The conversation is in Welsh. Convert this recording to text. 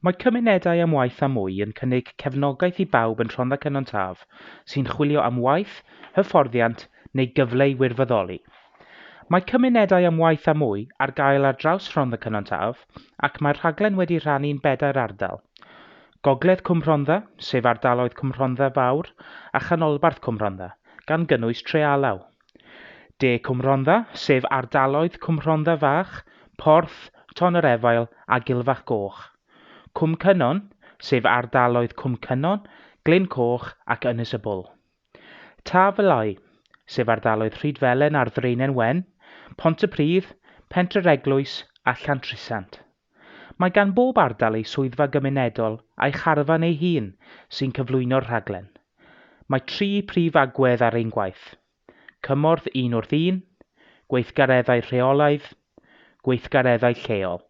Mae Cymunedau am Waith a Mwy yn cynnig cefnogaeth i bawb yn Rhondda Cynon Taf sy'n chwilio am waith, hyfforddiant neu gyfle i wirfoddoli. Mae Cymunedau am Waith a Mwy ar gael ar draws Rhondda Cynon Taf ac mae'r rhaglen wedi rhannu'n bedair ardal. Gogledd Cwm Rhondda, sef ardaloedd Cwm Rhondda Fawr a Chanolbarth Cwm Rhondda, gan gynnwys Trealaw. De Cwm Rhondda, sef ardaloedd Cwm Rhondda Fach, Porth, Ton yr Efail a Gilfach Goch. Cwm Cynon, sef ardaloedd Cwm Cynon, Glyn Coch ac Ynys y Bwl. Taf Elai, sef ardaloedd Rhydfelen a'r Ddraenen Wen, Pontypridd, Pentre'r Eglwys a Llantrisant. Mae gan bob ardal ei swyddfa gymunedol a'i charfan ei hun sy'n cyflwyno'r rhaglen. Mae tri prif agwedd ar ein gwaith. Cymorth un wrth un, gweithgareddau rheolaidd, gweithgareddau lleol.